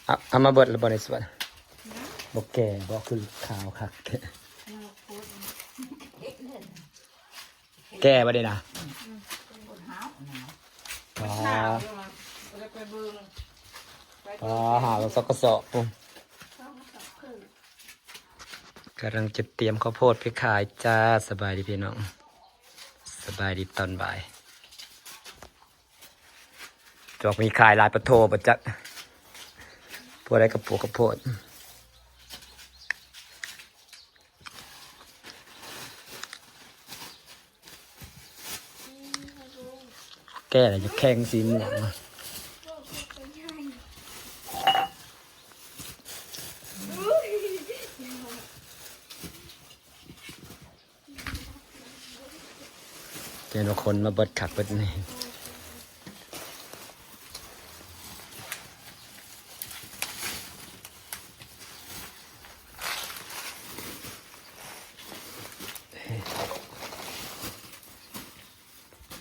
ເອົາ ເອົາມາເບິດແລ້ວບໍ່ໃນສວນ? ບໍ່ແກ່ບໍ່? ຄືຂາວຄັກແທ້. ແກ່ບໍ່ນີ້ນະ? ປາ ປາ ຫາສອງກະສອບພຸ້ນ. ກຳລັງຈະຕຽມເຂົ້າໂພດໄປຂາຍຈ້າ. ສະບາຍດີພີ່ນ້ອງ ສະບາຍດີຕອນບ່າຍ. ຈອກມີຂາຍຫຼາຍປະໂທບໍ່ຈັກ ຜູ້ໃດກະປູກກະໂພດ. ແກ່ແລ້ວຈະແຂງສີມ່ວງ. ແຕ່ລະຄົນມາເບິດຄັກເບິດແນ່.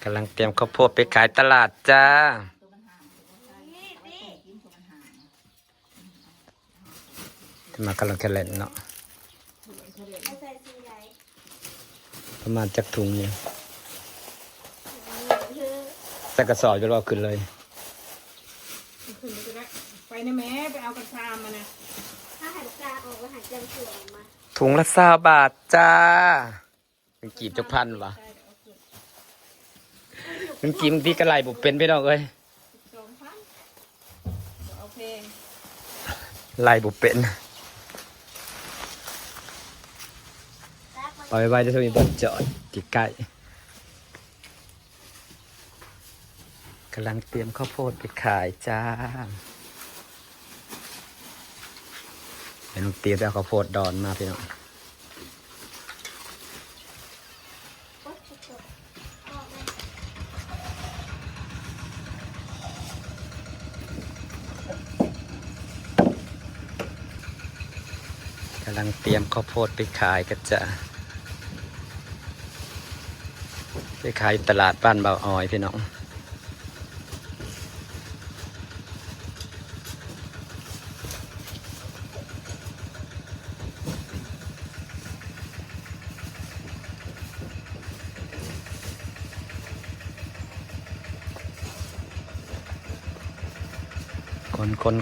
ກຳລັງຕຽມເຂົ້າໂພດໄປຂາຍຕະຫຼາດຈ້າ. ມາກຳລັງແຄເລັດເນາະ ປະມານຈັກຖົງນີ້? ໃສ່ກະສອບຢູ່ ເອົາຂຶ້ນເລີຍ. ຂຶ້ນໄປກໍໄດ້ ໄປນະແມ່ ໄປເອົາກະຊາມມານະ. ຖ້າໃຫ້ບັກກາອອກແລ້ວໃຫ້ເຈົ້າສວນອອກມາ. ຖົງລະຊາວບາດຈ້າ. ເງິນກີບຈັກພັນວະ? ເງິນກີບບາງທີກະໄລ່ບໍ່ເປັນພີ່ນ້ອງເອີຍ. ສອງພັນ ໂອເຄ ໄລ່ບໍ່ເປັນ. ໄປໄວໆ ເດີ ມີບ່ອນຈອດໃກ້ໆ. ກຳລັງຕຽມເຂົ້າໂພດໄປຂາຍຈ້າ. ແມ່ນ້ອງຕີໄປເອົາເຂົ້າໂພດດອນມາພີ່ນ້ອງ. ກຳລັງຕຽມເຂົ້າໂພດໄປຂາຍກະຈາ ໄປຂາຍຢູ່ຕະຫຼາດບ້ານບ່າວອອຍພີ່ນ້ອງ.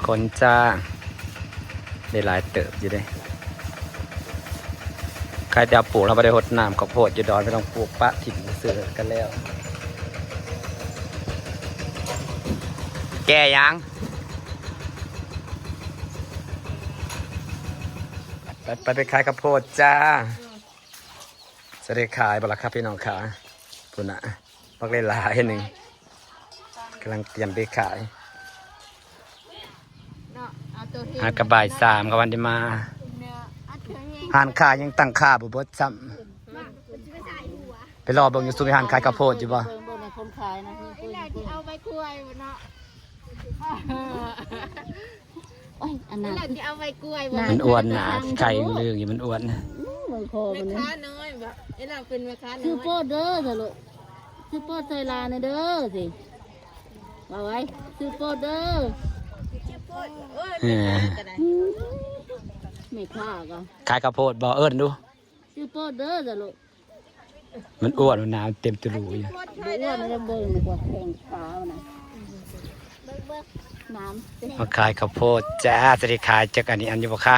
ຄົນໆໆ ຈ້າ ໄດ້ຫຼາຍເຕີບຢູ່ເດ້. ໃຄແຕ່ເຮົາປູກ ເຮົາບໍ່ໄດ້ຫົດນ້ຳ. ເຂົ້າໂພດຢູ່ດອນ ໄປຕ້ອງປູກປະຖິ້ມຊື່ກັນແລ້ວ. ແກ່ຫຍັງ? ໄປ ໄປ ໄປຂາຍເຂົ້າໂພດຈ້າ. ຈະໄດ້ຂາຍບໍ່ລະຄັບພີ່ນ້ອງຂາ? ພຸ້ນນະ ບັກຫຼາຍໆໜຶ່ງ ກຳລັງຕຽມໄປຂາຍ. ເນາະ ເອົາໂຕເຮງ ຫາກະບ່າຍສາມກະວັນໄດ້ມາ. ເນາະ ເອົາໂຕເຮງ ຮ້ານຄ້າຍັງຕັ້ງຄ່າບໍ່ເບິດຊ້ຳ. ມາ ມັນຊິໄປໃສ່ຫົວ ໄປລໍເບິ່ງຢູ່ຊຸມຮ້ານຂາຍເຂົ້າໂພດຢູ່ບໍ່? ເບິ່ງ ເບິ່ງໃນຄົນຂາຍນະ. ເອີ ອີ່ຫຼ້າຊິເອົາໃບກ້ວຍບໍ່ເນາະ? ໂອ້ຍ ອັນນັ້ນ ອີ່ຫຼ້າຊິເອົາໃບກ້ວຍບໍ່? ມັນອ້ວນໜາ ໄກ່ເຫຼືອງຢູ່ ມັນອ້ວນ. ອືມ ເບິ່ງຄໍມັນ ແມ່ຄ້ານ້ອຍບໍ່? ອີ່ຫຼ້າເປັນແມ່ຄ້ານ້ອຍ. ຊື້ໂພດເດີ ຊະໂລດ ຊື້ໂພດໃສ່ຫຼານແດ່ເດີ ຊິ ວ່າໄວ້ ຊື້ໂພດເດີ ຊື້ໂພດ. ເອີຍ ເອີ ແມ່ຄ້າກໍ ແມ່ຄ້າກໍຂາຍເຂົ້າໂພດບໍ່? ເອີ້ນດູ ຊື້ໂພດເດີ ຊະໂລດ. ມັນອ້ວນ ມັນໜາ ເຕັມຕະຫຼູຢູ່. ບໍ່ອ້ວນ ລອງເບິ່ງດີກວ່າ ແຂ້ງຂາມັນນະ. ມາຂາຍເຂົ້າໂພດຈ້າ. ຈະໄດ້ຂາຍຈັກອັນນີ້ອັນຢູ່ບໍ່ຄະ?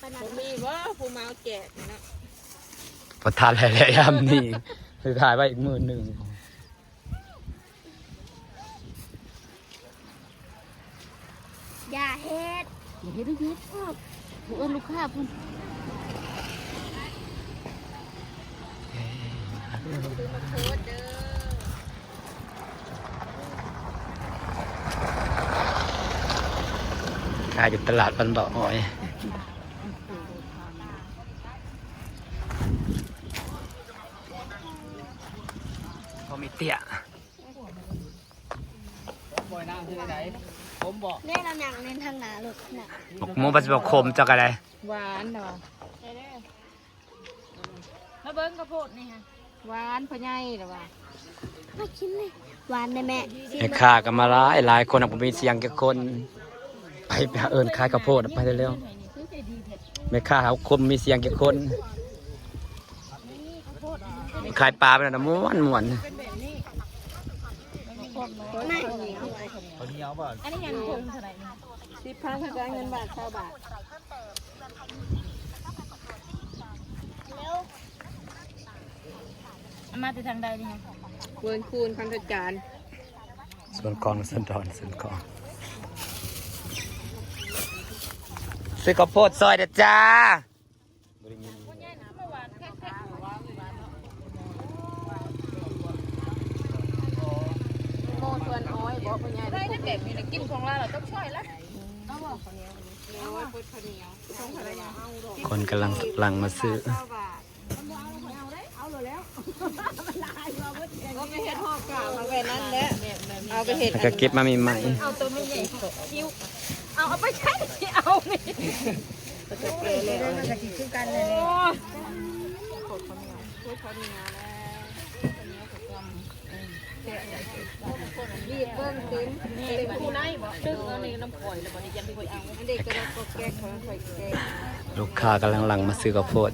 ບໍ່ມີບໍ່ຜູ້ມາແຈກເນາະ? ບໍ່ທັນແລ້ວ ຍາມນີ້ ໄປຂາຍໄວ້ອີກມື້ໜຶ່ງ. ຢ່າເຮັດ ຢ່າເຮັດ ຢ່າເຮັດ ເອີ້ນລູກຄ້າພຸ້ນ. ຂາຍຢູ່ຕະຫຼາດບ້ານບ່າວອອຍ. ບໍ່ມີເຕ້ຍ. ບໍ່ນ້ຳຄືໃດ ຂົມບໍ່? ແມ່ນເອົາຫຍັງໃນທາງໜ້າລົດນະ? ໝາກໂມ ບັດຊິບອກຂົມ ເຈົ້າກໍໄດ້. ຫວານເນາະ. ມາເບິ່ງເຂົ້າໂພດນີ້ຮະ ຫວານພໍ່ໃຫຍ່ລະວ່າ. ມາກິນເລີຍ ຫວານເດ້ແມ່. ແມ່ຄ້າກໍມາຫຼາຍ ຫຼາຍຄົນ ບໍ່ມີສຽງຈັກຄົນ. ໄປ ໄປຫາເອີ້ນຂາຍເຂົ້າໂພດ ໄປເລັວໆ ແມ່ຄ້າເຮົາຄົມມີສຽງຈັກຄົນ ຂາຍປາໄປນັ້ນນະ ມ່ວນໆ ເຂົ້າໜຽວບໍ່? ອັນນີ້ຫຍັງ ຖົງເທົ່າໃດນີ້? ສິບພັນ ເທົ່າກັບເງິນບາດ ຊາວບາດ. ເອົາມາແຕ່ທາງໃດນີ້? ເວີນຄູນ ຄຳຕະຈານ ສວນຂອງ ສວນດອນ ສວນຂອງ ຊື້ເຂົ້າໂພດຊອຍເດີ້ຈ້າ. ໂມ ສວນອ້ອຍບໍ່ ພໍ່ໃຫຍ່? ໄດ້ແບບນີ້ນະ ກິນຂອງລາວລະຕ້ອງຊ່ອຍລະ. ຄົນກຳລັງຫຼັ່ງມາຊື້. ເອົາໄປເຮັດຫອກກາບ ເອົາໄປນັ້ນແຫຼະ ເອົາໄປເຮັດ ແລ້ວກໍເກັບມາໃໝ່ໆ ເອົາໂຕໃຫຍ່ໆ ເອົາ ເອົາໄປໃຊ້ ເອົານີ້ ໂອ້ຍ ບີບເບິ່ງເຕັມ ເຕັມຜູ້ໃດບໍ່ ດຶງເອົານີ້ນຳຂ້ອຍແລ້ວບັດນີ້ ຍັງຂ້ອຍເອົາ ອັນເດັກກໍໄດ້ກໍແກະ ຂ້ອຍແກະ. ລູກຄ້າກຳລັງຫຼັ່ງມາຊື້ເຂົ້າໂພດ.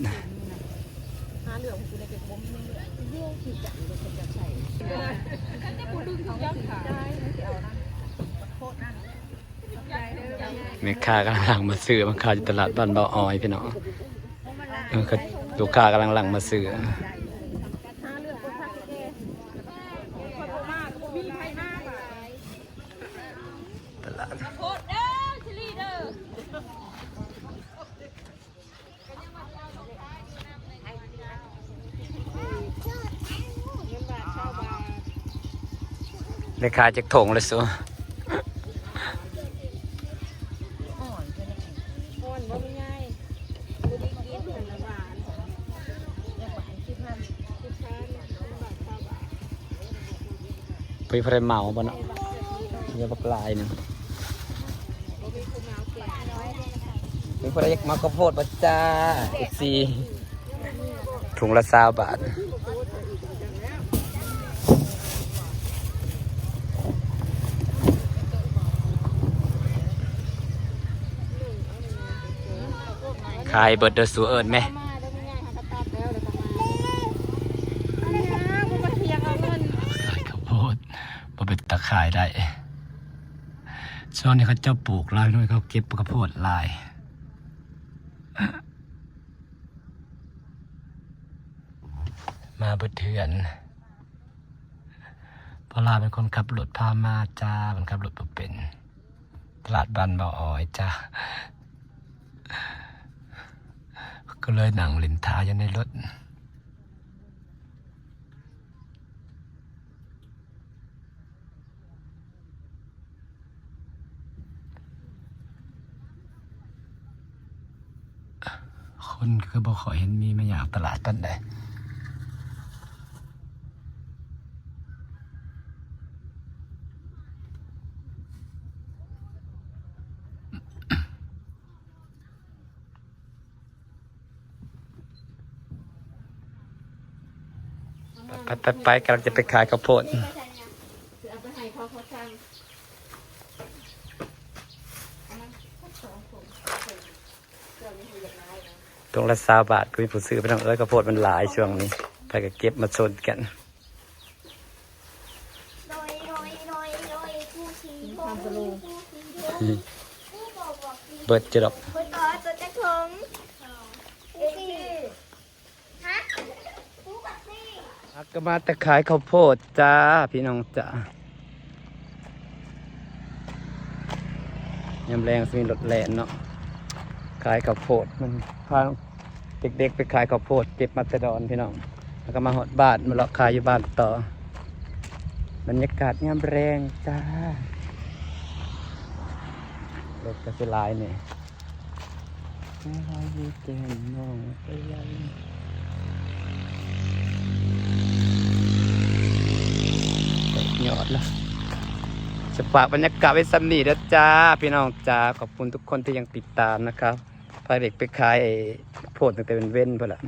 ແມ່ຄ້າກຳລັງຫຼັ່ງມາຊື້ ມາຂາຍຢູ່ຕະຫຼາດບ້ານເບົາອອຍ ພີ່ນ້ອງ. ເອີ ລູກຄ້າກຳລັງຫຼັ່ງມາຊື້. ຕະຫຼາດ ໄດ້ຂາຍຈັກຖົງແລ້ວ ຊູ? ອ່ອນບໍ່ແມ່ນໃຫຍ່ ບໍ່ໄດ້ກິນ ມັນຫວານ ບໍ່ມີໃຜເໝົາບໍ່ເນາະ ເຫຼືອບັກຫຼາຍໜຶ່ງ. ມີຜູ້ໃດຢາກເໝົາເຂົ້າໂພດບໍ່ຈ້າ ເອັຟຊີ? ຖົງລະຊາວບາດ. ຂາຍເບິດເດີ້ ສູ້ເອີ້ນແມ. ຂາຍເຂົ້າໂພດ ບໍ່ເປັນຕາຂາຍໄດ້. ຊ່ວງນີ້ເຂົາເຈົ້າປູກຫຼາຍ ເຂົາເກັບເຂົ້າໂພດຫຼາຍ. ມາເບິດເຮືອນ. ພໍ່ຫຼ້າເປັນຄົນຂັບລົດພາມາຈ້າ ເພິ່ນຂັບລົດບໍ່ເປັນ. ຕະຫຼາດບ້ານເບົາອອຍຈ້າ ກໍເລີຍນັ່ງຫຼິ້ນຖ້າຢູ່ໃນລົດ. ຄົນຄືບໍ່ຄ່ອຍເຫັນມີມາຢາກຕະຫຼາດປານໃດ. ໄປໆໆ ກຳລັງຈະໄປຂາຍເຂົ້າໂພດ. ຖົງລະຊາວບາດ ກໍມີຜູ້ຊື້ ພີ່ນ້ອງເອີຍ. ເຂົ້າໂພດມັນຫຼາຍຊ່ວງນີ້ ໃຜກໍເກັບມາຊົນກັນ. ເບິດຢູ່ດອກ. ເບິດບໍ່? ຕົວຈັກຖົງ? ເອັກຊີ. ຮະ? ກໍມາແຕ່ຂາຍເຂົ້າໂພດຈ້າ ພີ່ນ້ອງຈ້າ. ຍາມແລງຊິມີລົດແລ່ນເນາະ ຂາຍເຂົ້າໂພດ. ມັນພາເດັກໆໄປຂາຍເຂົ້າໂພດ ເກັບມາແຕ່ດອນ ພີ່ນ້ອງ. ແລ້ວກໍມາຮອດບ້ານ ມາເລາະຂາຍຢູ່ບ້ານຕໍ່. ບັນຍາກາດຍາມແລງຈ້າ. ລົດກໍຊິຫຼາຍແດ່. ຍອດລະ. ຈະຝາກບັນຍາກາດໄວ້ສ່ຳນີ້ເດີ້ຈ້າ ພີ່ນ້ອງຈ້າ. ຂອບຄຸນທຸກຄົນທີ່ຍັງຕິດຕາມນະຄັບ. ພາເດັກໄປຂາຍໂພດຕັ້ງແຕ່ເວັນໆ ພຸ້ນລະ.